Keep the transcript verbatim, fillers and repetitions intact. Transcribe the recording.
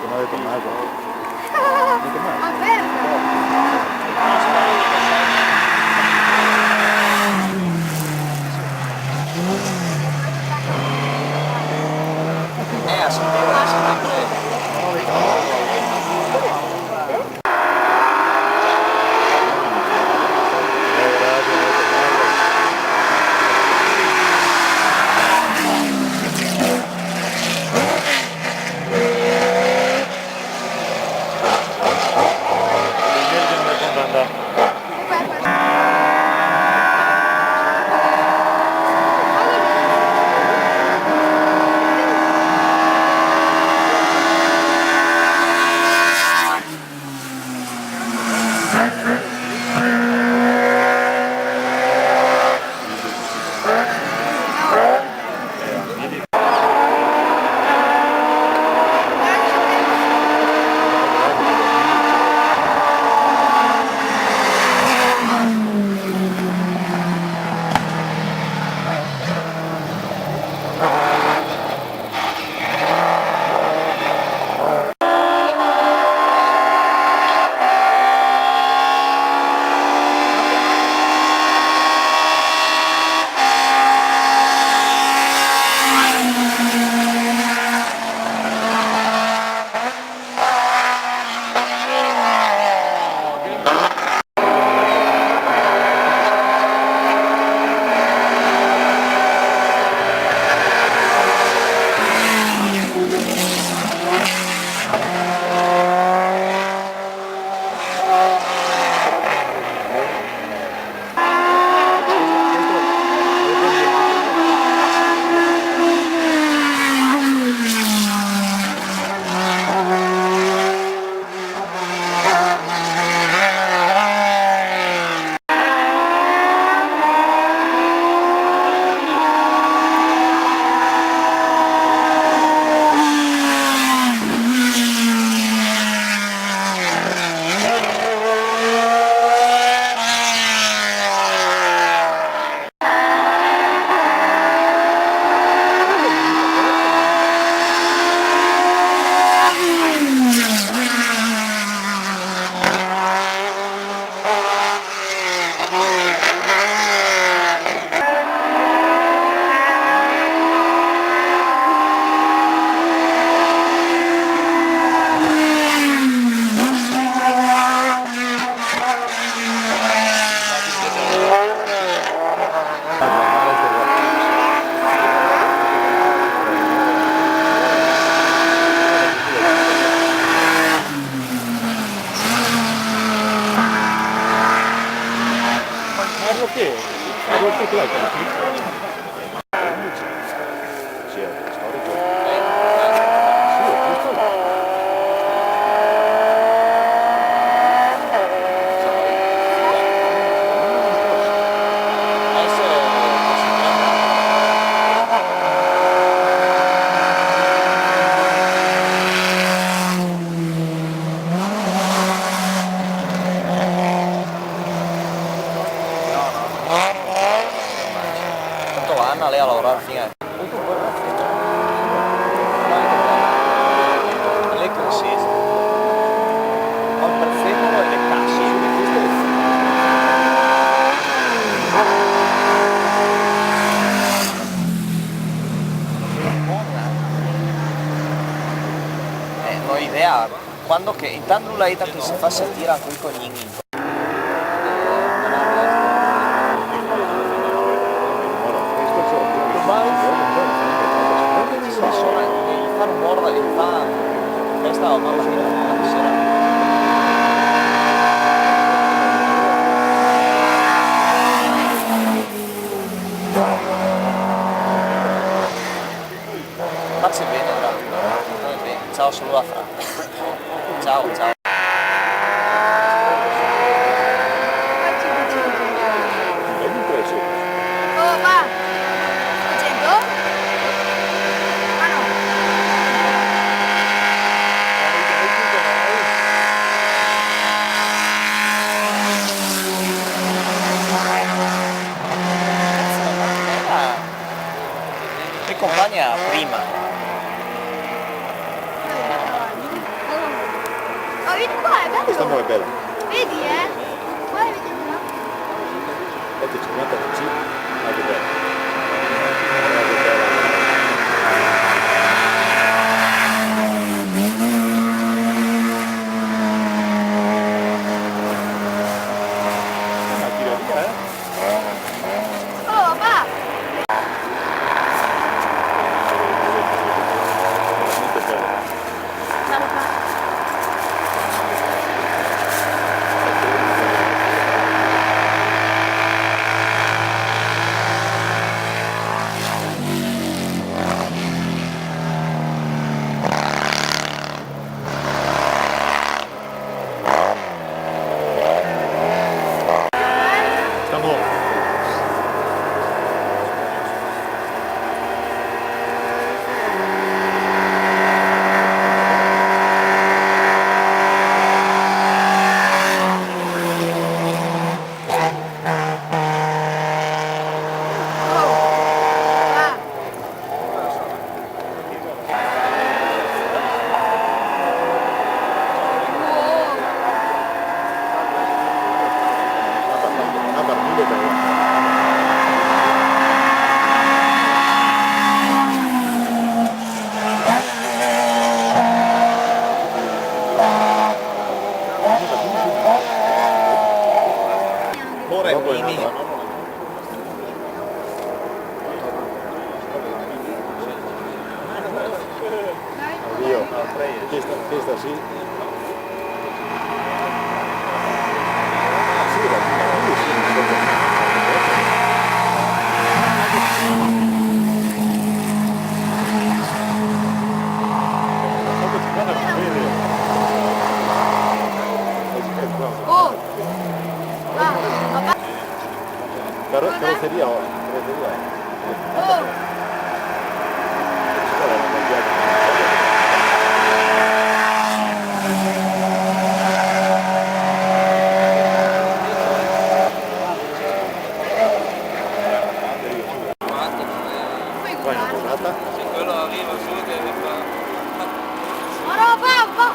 No, de Tommaso. De Tommaso. Aperta. Eh, assolutamente. Tanto Anna, lei a laorar fin a... Le consiste. Ho il prezzemolo e le casse. Eh, no ho idea. Quando che, intanto la ita che se fa, se tira coi cognin in... Fa rumor e fa festa, oh, mamma mia, stasera. Pace bene, dai. Dai, bene. Ciao, saluda a Fra. Ciao, ciao. Oh, va. Sento? Ah, no. Ah. Me compagna prima. Vedi qua, è bello. Questa mo è bella. Vedi, eh? Qua vediamo. Aspetta, c'è un'altra piccina. Guarda che bella. Guarda che bella. Ah, tira via, eh? Oh, papà! Sta bon. Ora è mini. Oddio, questa, questa sì. Sì, la, la, sì, sì, sì. Oh! Ah, papà. Caro-, caroseria, oh, caroseria. Oh. Qua è una tornata. Se quello arriva su deve far... Ma no, va, va.